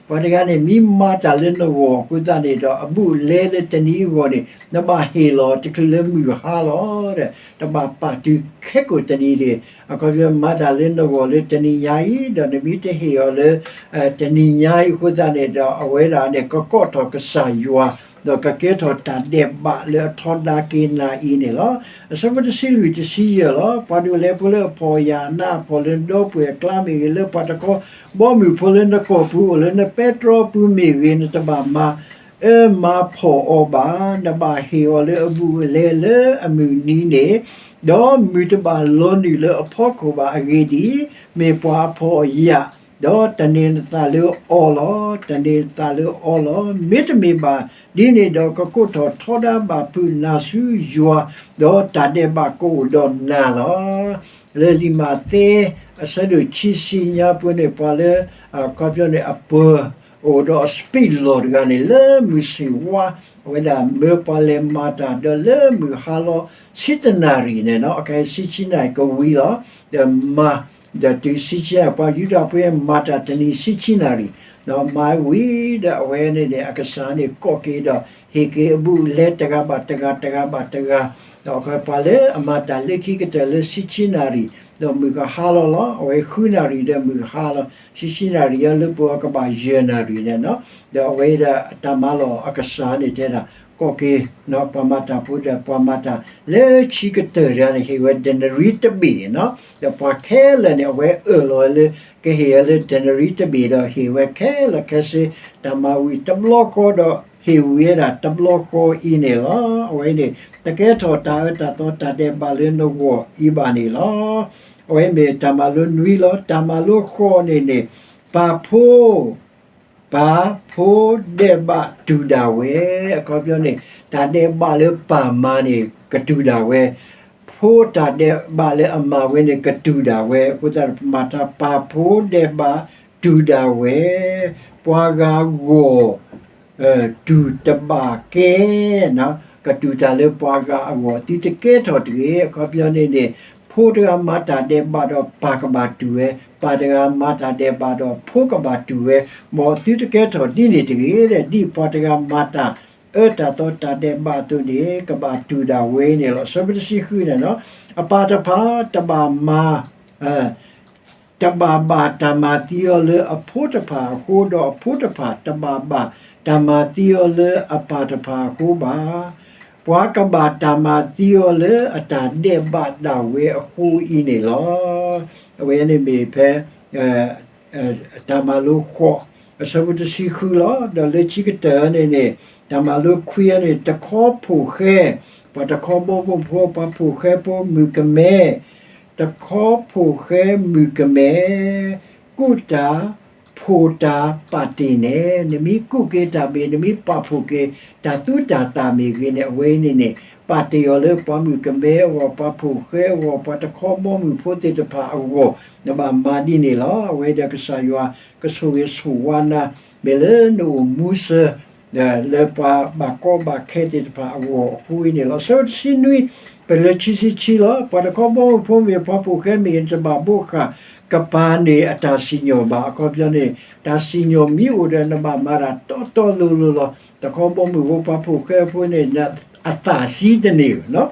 ပှၤတဂၤန့ၣ် မ့ၢ်မၤတၢ်လၢနဂီၢ်အဃိသတးန့ၣ်ဒီး အဘူးအလဲလၢတနံၤအဂီၢ်န့ၣ် နဘၣ်ဟ့ၣ်လီၤတချုးလၢမုၢ်ဟါလီၤဒီး တဘၣ်ပာ်တုၤခဲကိာ်တနံၤန့ၣ် အခီပညီမၤတၢ်လၢနဂီၢ်လၢတနံၤညါအံၤ ဒီးနမ့ၢ်တဟ့ၣ်အီၤလၢ တနံၤညါအံၤအဃိသတးန့ၣ်ဒီး အဝဲဒၣ်န့ၣ် ကကိးထီၣ်ကစၢ်ယွၤ ဒီးကကဲထီၣ်တၢ်ဒဲးဘးလၢအထီဒါက့ၤနၤအံၤန့ၣ်လီၤ. အဆၢဖိတဆံလွံၢ်တဆံယဲၢ်လီၤ. ပှၤဒိးလဲဖိလၢအဖှီၣ်ယာ်အနးအဖှီၣ်လၢနဒီပုၢ်ဝဲၢ်အကျါမ့ၢ်ဂ့ၤ, လၢပှၤတခီဘီမုၢ်ဖိလၢနကိာ်ပူၤအိၣ်လၢနပဲတြီပူၤမ့ၢ်ဂ့ၤ, နတဘၣ်မၤအၢမၤဖှီၣ်အီၤဘၣ်. နဘၣ်ဟ့ၣ်အီၤလၢအဘူးအလဲလၢအမုၢ်နံၤန့ၣ်, ဒီးမုၢ်တဘၣ်လီၤနုာ်လၢအဖီခိၣ်ဘၣ်. အဂ့ၢ်ဒ်အံၤ, မ့ၢ်ပှၤအဖှီၣ်အယာ် ဒီးတၢ်န့ၢ်နသးလၢအီၤလီၤ, တၢ်န့ၢ်နသးလၢအီၤလီၤ. မ့တမ့ၢ်ဘၣ်ဒ်န့ၣ်ဒီး ကကိးထီၣ်ထီဒါဘၣ်ဖုးနၤဆူယွၤ, ဒီးတၢ်ဒဲးဘးကအိၣ်ဒီးနၤလီၤ. လၢလံာ်မးသဲ အဆၢဒိၣ်ခံဆံညါပူၤန့ၣ် ပှၤလၢ အခီပညီန့ၣ် အပၢၤ အိၣ်ဒီးအစပံးလီၢ်တဂၤန့ၣ် လၢမုၢ်ဆ့ၣ်ဝါ အဝဲဒၣ်မၢပှၤလဲၤမၤတၢ်ဒီးလၢမုၢ်ဟါလီၤ ဆံတနၣ်ရံၣ်န့ၣ်နီၤ အခါဆံဆံနၣ်ရံၣ်ကဝံၤလီၤ ဒီးမၤ ဒီးတုၤဆံဆံနၣ်ရံၣ် ပှၤယူဒၤဖိမၤတၢ်တနံၤဆံဆံနၣ်ရံၣ် ဒီးမၤဝံၤဒီးအဝဲန့ၣ်န့ၣ် အကစၢ်န့ၣ်ကိးက့ၤဒီး ဟ့ၣ်က့ၤအဘူးအလဲတဂၤဘၣ်တဂၤ တဂၤဘၣ်တဂၤ ဒီးပှၤလၢအမၤတၢ်လၢခံကတၢၢ်လၢဆံဆံနၣ်ရံၣ် ဒီးမုၢ်ကဟါလီၤလီၤ အဝဲဃုနၣ်ရံၣ်ဒီးမုၢ်ကဟါလီၤ ဆံဆံနၣ်ရံၣ်အလၢပှၤကဘၣ်ယဲၢ်နၣ်ရံၣ်န့ၣ်နီၤ ဒီးအဝဲဒၣ်တၢ်မၤလီၢ်အကစၢ်န့ၣ်တဲဒၣ် ကိးက့ၤ ပှၤမၤတၢ်ဖိဒီးပှၤမၤတၢ်လၢခံကတၢၢ်တဂၤန့ၣ် ဟ့ၣ်ဝဲဒဲနရံတဘ့ၣ်နီၤ ဒီးပှၤခဲလၢာ်န့ၣ် အဝဲအၢၣ်လီၤဝဲလၢ ကဟ့ၣ်ဝဲလၢဒဲနရံတဘ့ၣ်ဒီးဟ့ၣ်ဝဲခဲလၢာ်ခဲဆ့ တၢ်မၤဝံၤတဘျီဃီဒီး ဟ့ၣ်ဝံၤဝဲဒၣ်တဘျီဃီအံၤန့ၣ်လီၤ. အဝဲန့ၣ် တကဲထီၣ်တၢ်အၢတၢ်သီတၢ်ဒဲးဘးလၢနဂီၢ်အံၤဘၣ်န့ၣ်လီၤ. အဝဲမ့ၢ်တၢ်မၤလိနွံလီၤ. တၢ်မၤလိဃိးန့ၣ်န့ၣ် ပာ်ဖိ ပာ်ဖိဒဲးဘးတူၢ်ဒၣ်ဝဲ အခီပညီန့ၣ် တၢ်ဒဲးဘးလၢပၢ်မၤန့ၣ် ကတူၢ်ဒၣ်ဝဲ ဖိတၢ်ဒဲးဘးလၢအမၤဝဲန့ၣ် ကတူၢ်ဒၣ်ဝဲ အဃိသတး ပမၤတၢ်ပာ်ဖိဒဲးဘးတူၢ်ဒၣ်ဝဲ ပှၤဂၤဂီၢ် တူၢ်တဘၣ်ကဲ, ကတူၢ်တၢ်လၢပှၤဂၤအဂီၢ် သုတကဲထီၣ်တဂ့ၤ. အခီပညီန့ၣ်န့ၣ် ဖိတဂၤမၤတၢ်ဒဲးဘးဒီးပၢ်ကဘၣ်တူၢ်ဝဲ, ပၢ်တဂၤမၤတၢ်ဒဲးဘးဒီးဖိကဘၣ်တူၢ်ဝဲ, မ်သုတကဲထီၣ်ဒ်န့ၣ်တဂ့ၤ, ဒ်ပှၤတဂၤမၤတၢ်အၢတၢ်သီတၢ်ဒဲးဘးအသိးန့ၣ် ကဘၣ်တူၢ်ဒၣ်ဝဲန့ၣ်လီၤ. အဆၢဖိတဆံဃုန့ၣ်, အပၢ်တဖၣ်တဘၣ်မၤ တဘၣ်ဘၣ်တၢ်မၤသံအီၤလၢအဖိတဖၣ်အဃိ, ဒီးအဖိတဖၣ်တဘၣ်ဘၣ်တၢ်မၤသံအီၤလၢအပၢ်တဖၣ်အဃိဘၣ်. ပှၤကဘၣ်တၢ်မၤသံအီၤလၢအတၢ်ဒဲးဘးဒၣ်ဝဲအဃိအံၤန့ၣ်လီၤ. အဝဲန့ၣ်မ့ၢ်ဖဲ တၢ်မၤလိဃိး အဆၢဖိတဆံဃုလီၤ. ဒီးလၢခံကတၢၢ်န့ၣ်န့ၣ် တၢ်မၤလိခွံန့ၣ် တခီဖိၣ်ဃဲ, ပှၤတခီဘီမုၢ်ဖိ ပှၤဖိၣ်ဃဲဖိမုၣ်ကမဲ, တခီဖိၣ်ဃဲမုၣ်ကမဲ, ကူၣ်တၢ်, ဖိၣ်တၢ်, ပာ်တ့ၢ်နဲ, နမ့ၢ်ကူၣ်က့ၤတၢ်မ့ၢ် နမ့ၢ်ပာ်ဖှိၣ်က့ၤ တၢ်သူတၢ်သၣ်မ့ၢ်ဂ့ၤန့ၣ် အဝဲအံၤန့ၣ်န့ၣ် ပာ်တ့ၢ်အီၤလၢပှၤမုၣ်ကမဲအဂီၢ်, ပှၤဖိၣ်ဃဲအဂီၢ်, ပှၤတခီဘီမုၢ်ဖိသ့ၣ်တဖၣ်အဂီၢ်, နဘၣ်မၤဒ်န့ၣ်လီၤ. အဝဲဒီးကစၢ်ယွၤကဆိၣ်ဂ့ၤဆိၣ်ဝါနၤ မ့ၢ်လၢနအိၣ်မူစၢၤ လၢပှၤဘၣ်ကီဘၣ်ခဲသ့ၣ်တဖၣ်အဂီၢ်အဃိအံၤန့ၣ်လီၤ. အဆၢဖိတဆံနွံ, ပလၢခံဆံခံလီၤ. ပှၤတခီဘီမုၢ်ဖိမ့ၢ် ပှၤဖိၣ်ဃဲမ့ၢ်ဂ့ၤ နတဘၣ်ဘိးဃာ်ကပၤန့ၣ်အတၢ်စံၣ်ညီၣ်ဘၣ်. အခီပညီန့ၣ် တၢ်စံၣ်ညီၣ်မ့ၢ်အိၣ်ဒီး နဘၣ်မၤတၢ်တီတီလိၤလိၤလီၤ. တခီဘီမုၢ်ဖိ ပှၤဖိၣ်ဃဲဖိန့ၣ် အသၣ်ဆံးတန့ၢ်ဘၣ်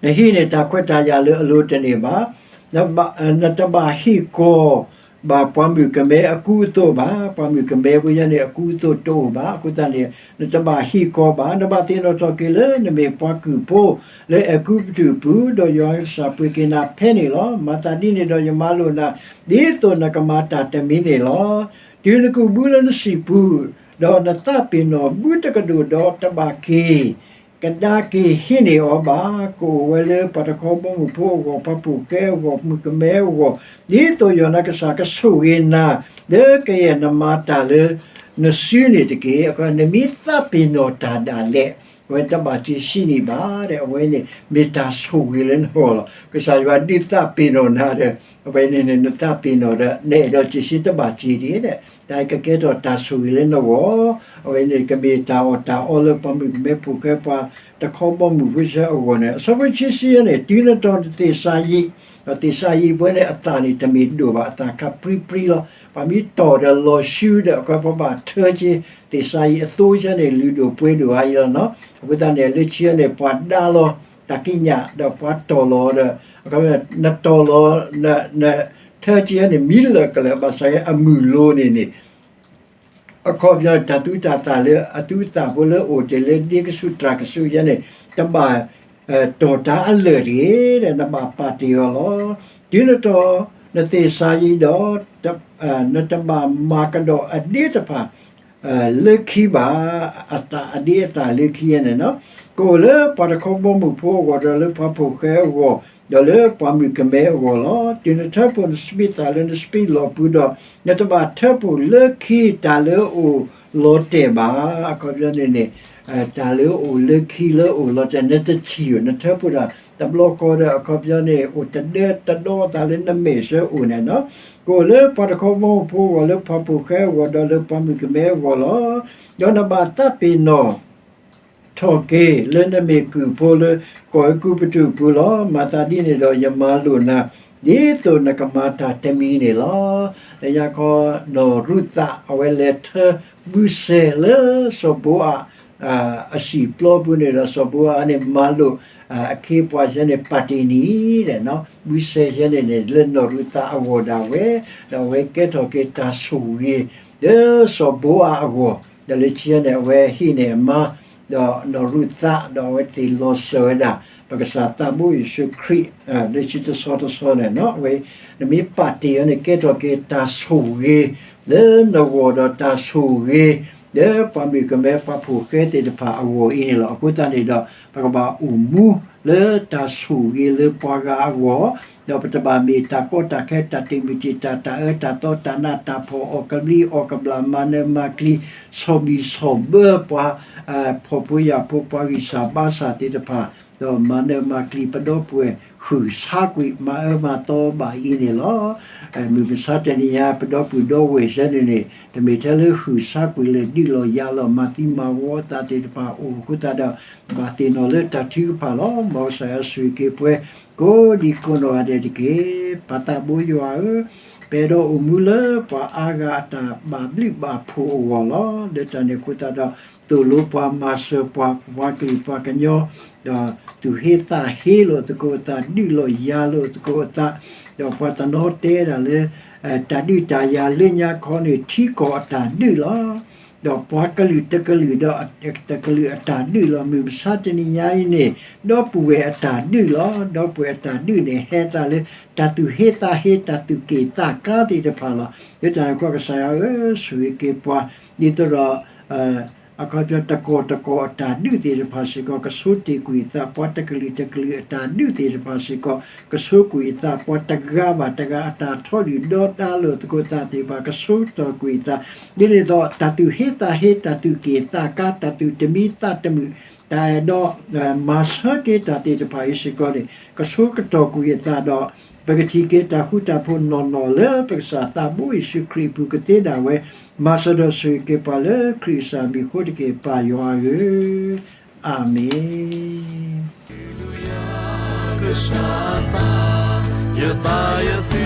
နဟံးန့ၢ်တၢ်ခွဲးတၢ်ယာ်လၢအလိၤတန့ၢ်ဘၣ်. နတဘၣ်ဟ့ၣ်ကီၤဘၣ်ပှၤမုၣ်ကမဲအကူအသိးဘၣ်. ပှၤမုၣ်ကမဲဖိယဲန့ၣ် အကူအသိးတအိၣ်ဘၣ်. အဃိသတးန့ၣ် နတဘၣ်ဟ့ၣ်ကီၤဘၣ်. နဘၣ်သ့ၣ်နီၣ်ထီၣ်က့ၤလၢ နမ့ၢ်ပှၤကုၢ်ဖိ လၢအဲၤကူပတူးအပူၤ, ဒီးယွၤနကစၢ်ပှ့ၤက့ၤနၤဖဲန့ၣ်လီၤ. မၤသးဒ်န့ၣ်ဒီးယမၤလိာ်နၤ ဒ်သိးနကမၤတၢ်တမံၤန့ၣ်လီၤ. တုၤနကူးဘုလၢနစံာ်ပူၤ, ဒီးနသးပ့ၤနီၣ်ဘုတကဒိၣ်ဒီးတဘၣ်က့ၤ ကဒါက့ၤဟံးန့ၢ်အီၤဘၣ်. ကအိၣ်ဝဲလၢပှၤတခီဘီမုၢ်ဖိအဂီၢ်, ပှၤဖိၣ်ဃဲအဂီၢ်, မုၣ်ကမဲအဂီၢ်, ဒ်သိးယွၤနကစၢ်ကဆိၣ်ဂ့ၤနၤ လၢကယဲၢ်နမၤတၢ်လၢနစုန့ၣ်တက့ၢ်. နမ့ၢ်သးပ့ၤနီၣ်တၢ်ဒၣ်လဲာ် အဝဲတဘၣ်စံးဆံးန့ၣ်ဘၣ်ဒီး အဝဲန့ၣ်မ့ၢ်တၢ်ဆိၣ်ဂ့ၤလၢနဂီၢ်လီၤ. ကစၢ်ယွၤဒုးသးပ့ၤနီၣ်နၤဒီး အဝဲန့ၣ်န့ၣ် နသးပ့ၤနီၣ်ဒီး နအဲၣ်ဒိးစံးဆံးတဘၣ်စံးဒ်ဒီး တၢ်ကကဲထီၣ်တၢ်ဆိၣ်ဂ့ၤလၢနဂီၢ်, အဝဲန့ၣ်ကမ့ၢ်တၢ်အီၣ်တၢ်အီလၢပှၤမုၣ်ကမဲဖိၣ်ဃဲပှၤတခီဘီမုၢ်ဖိစၢၤအဂီၢ်န့ၣ် အဆၢဖိဆံဆံန့ၣ် တုၤနတီၢ်နသ့ၣ်စၤယံး, ဒီးသ့ၣ်စၤယံးဖိန့ၣ် အသၣ်န့ၣ်တမ့ၢ်ဒိၣ်ဘၣ်, အသၣ်ခးပြံပြံလီၤ. ပှၤမ့ၢ်တီၢ်ဒီးလီၤဆူဒီး အခီပှၤဘၣ်ထၢက့ၤ သ့ၣ်စၤယံးအသိစၢၤန့ၣ် လုၢ်ဒိၣ်ပှ့ၤဒိၣ်အါအံၤလီၤနီၤ. အဃိသတးန့ၣ် လၢခံန့ၣ် ပှၤဒါလီၤ တၢ်ကံးညာ် ဒီးပှၤတီၢ်လီၤဒီး နတီၢ်လီၤ နထၢက့ၤန့ၣ် မံလၢာ်ကလၢာ် ဘၣ်ဆၣ်အမုၢ်လိၤန့ၣ်န့ၣ် အခီပညီ တၢ်သူတၢ်သၣ်လၢအသူအသၣ်ဖိလၢအိၣ်တ့ၢ်လၢဒ့ကဆူးတြၢ်ကဆူးယဲန့ၣ် တဘၣ်တီၢ်တၢ်အလၢာ်တဂ့ၤဒီး နဘၣ်ပာ်တ့ၢ်အီၤလီၤ. တုၤနတီၢ် နသ့ၣ်စၤယံးဒီး နတဘၣ်မၤကဒီးအဒ့တဖၣ် လၢခံဘၣ်, အသၣ်အဒ့အသၣ်လၢခံယဲန့ၣ်နီၤ. ကအိၣ်လၢပှၤတခီဘီမုၢ်ဖိအဂီၢ် ဒီးလၢပှၤဖိၣ်ဃဲအဂီၢ် ဒီးလၢပှၤမုၣ်ကမဲအဂီၢ်လီၤ. တုၤနထၢဖှိၣ်နစပံးသၣ်လၢနစပံးလီၢ်ပူၤဒီး နတဘၣ်ထၢဖှိၣ်လၢခံတၢ်လၢအအိၣ်လီၤတဲာ်ဘၣ်. အခီပညီန့ၣ်န့ၣ် တၢ်လၢအအိၣ်လၢခံလၢအအိၣ်လီၤတဲာ် နတထံၣ်ဧိၤ နထၢဖှိၣ်ဒၣ်တဘျီဃီဒီး အခီပညီန့ၣ် အိၣ်တဒၢတဒီသးလၢနမဲာ်ဆၢအိၣ်န့ၣ်နီၤ. ကအိၣ်လၢပှၤတခီဘီမုၢ်ဖိအဂီၢ် လၢပှၤဖိၣ်ဃဲအဂီၢ် ဒီးလၢပှၤမုၣ်ကမဲအဂီၢ်လီၤ. ဒီးနဘၣ်သးပ့ၤနီၣ် ထီၣ်က့ၤ လၢနမ့ၢ်ကုၢ်ဖိလၢကီၢ်အဲၤကူပတူးအပူၤလီၤ. မၤသးဒ်န့ၣ်ဒီးယမၤလိာ်နၤ ဒ်သိးနကမၤတၢ်တမံၤန့ၣ်လီၤ. လၢညါခီ နီၢ်ရူၤသး အဝဲလဲၤထၢဘုစဲၤလၢစီၤဘိအး အစံာ်ပျီပူၤန့ၣ်ဒီး စီၤဘိအးန့ၣ် မၤလိာ်အခ့အပှၤယဲန့ၣ် ပာ်တ့ၢ်န့ၣ်ဒီး ဘုစဲၤယဲန့ၣ်န့ၣ် လၢနီၢ်ရူၤသးအဂီၢ်ဒၣ်ဝဲ, ဒီးအဝဲကဲထီၣ်က့ၤတၢ်ဆိၣ်ဂ့ၤ လၢစီၤဘိအးအဂီၢ်, ဒီးလၢခံန့ၣ် အဝဲဟံးန့ၢ်အမါ ဒီးနီၢ်ရူၤသး ဒီးအဝဲသ့ၣ်လီၤစၢၤဝဲဒၣ် ပကစၢ်သးဘိယ့ၣ်ၡူးခရံာ် လၢခံတဆီတဆီန့ၣ်နီၤ. အဝဲ နမ့ၢ်ပာ်တ့ၢ်အီၤန့ၣ် ကဲထီၣ်က့ၤတၢ်ဆိၣ်ဂ့ၤ လၢနဂီၢ်ဒီးတၢ်ဆိၣ်ဂ့ၤ လၢပှၤမုၣ်ကမဲပှၤဖိၣ်ဃဲသ့ၣ်တဖၣ်အဂီၢ်အံၤန့ၣ်လီၤ. အဃိသတးန့ၣ်ဒီး ပကဘၣ်အိၣ်မူလၢတၢ်ဆိၣ်ဂ့ၤလၢပှၤဂၤအဂီၢ်, ဒီးပတဘၣ်မ့ၢ်တၢ်ကီတၢ်ခဲတၢ်တံာ်မုၢ်တံာ်တာ် တၢ်အၢတၢ်သီတၢ်နးတၢ်ဖှီၣ် အီၣ်ကဘျံးအီၣ်ကဘျၣ် မၤနၢၤမၤကျံၤ ဆီၣ်ဘံၣ်ဆီၣ်ဘၢပှၤ ဖှီၣ်ဖိယာ်ဖိ ပှၤဂံၢ်စၢ်ဘါစၢ်သ့ၣ်တဖၣ် ဒီးမၤနၢၤမၤကျံၤပဒီပုၢ်ဝဲၢ် ဟုၣ်ဆါကွံာ်မၤအၢမၤသီဘၣ်အံၤန့ၣ်လီၤ. မုၢ်မဆါတနံၤညါ ပဒီပုၢ်ဒီဝဲၢ်စဲန့ၣ်န့ၣ် တမ့ၢ်ထဲလၢဟုၣ်ဆါကွံာ်လၢဒုးလီၤယၤလီၤ မၤသံမၤဝီအသးသ့ၣ်တဖၣ်အိၣ်အဃိသတးဒီး ဘၣ်သ့ၣ်နီၣ်လၢတၢ်ထုကဖၣ်လီၤ. မ်ကစၢ်ယွၤဆိၣ်ဂ့ၤက့ၤပှၤ ကိးဒံကိးနီၢ်ဂၤဒဲးတက့ၢ်. ပၢ်သးဘိယွၤဧၢ, ပအဲၣ်ဒိးအိၣ်မူလၢပှၤအါဂၤအတၢ်ဘၣ်ဘျုးဘၣ်ဖှိၣ်အဂီၢ်လီၤ. လၢတၢ်န့ၣ်အဃိသတးဒီး သိၣ်လိပှၤမၤစၢၤပှၤ ပှၤကလုာ်ပှၤကညီ ဒီးသူၣ်ဟ့သးဟ့လိာ်သကိးအသး ဒုးလီၤယၤလိာ်သကိးအသး, ဒီးပှၤတနီၤတဲဒၣ်လၢ တၢ်ဒုးတၢ်ယၤလၢညါခီန့ၣ် ထံကီၢ်အတၢ်ဒုးလီၤ. ဒီးပှၤကလုာ်တကလုာ်ဒီးတကလုာ်အတၢ်ဒုးလီၤ. မုၢ်မဆါတနံၤညါအံၤန့ၣ် ဒီပုၢ်ဝဲၢ်အတၢ်ဒုးလီၤ. ဒီပုၢ်ဝဲၢ်အတၢ်ဒုးန့ၣ် ဟဲသးလၢ တၢ်သူၣ်ဟ့သးဟ့ တၢ်သူၣ်က့ၣ်သးကါသ့ၣ်တဖၣ်လီၤ. လၢတၢ်န့ၣ်အဃိ ကစၢ်ယွၤဧၢ, ဆိၣ်ဂ့ၤက့ၤပှၤ ဒ်သိးဒီး အခီပညီတကီၢ်တကီၢ်အတၢ်ဒုးသ့ၣ်တဖၣ်စ့ၢ်ကီး ကဆိတ့ၢ်ကွံာ်အသး, ပှၤတကလုာ်တကလုာ်အတၢ်ဒုးသ့ၣ်တဖၣ်စ့ၢ်ကီး ကဆိကွံာ်အသး, ပှၤတဂၤဘၣ်တဂၤအတၢ်ထီဒုၣ်ဒီတၢ်လိာ်သကိးသးသ့ၣ်တဖၣ် ကဆိကတီၢ်ကွံာ်အသး, ဒ်န့ၣ်အသိး တၢ်သူၣ်ဟ့သးဟ့ တၢ်သူၣ်က့ၣ်သးကါ တၢ်သူၣ်တမံသးတမုာ် တၢ်အဲၣ်ဒိး မၤဆၢက့ၤတၢ်သ့ၣ်တဖၣ်အံၤစ့ၢ်ကီးန့ၣ် ကဆိကတီၢ်ကွံာ်အသးဒီး ပကထံၣ်က့ၤတၢ်ဃူတၢ်ဖိးနီၢ်နီၢ်လၢ ပကစၢ်သးဘိယ့ၣ်ၡူးခရံာ်အပူၤကသ့ဒၣ်ဝဲ, မၤစၢၤဒီးဆိၣ်ဂ့ၤက့ၤပှၤလၢခရံာ်ကစၢ်မံၤအဃိတက့ၢ် ပၢ်ယွၤဧၢ, အၤမ့ၣ်. ကစၢ်အသး, ယသးယသု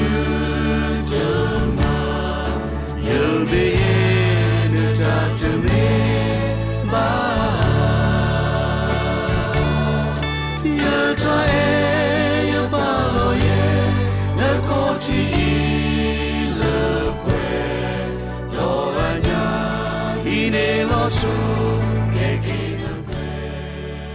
တမုာ်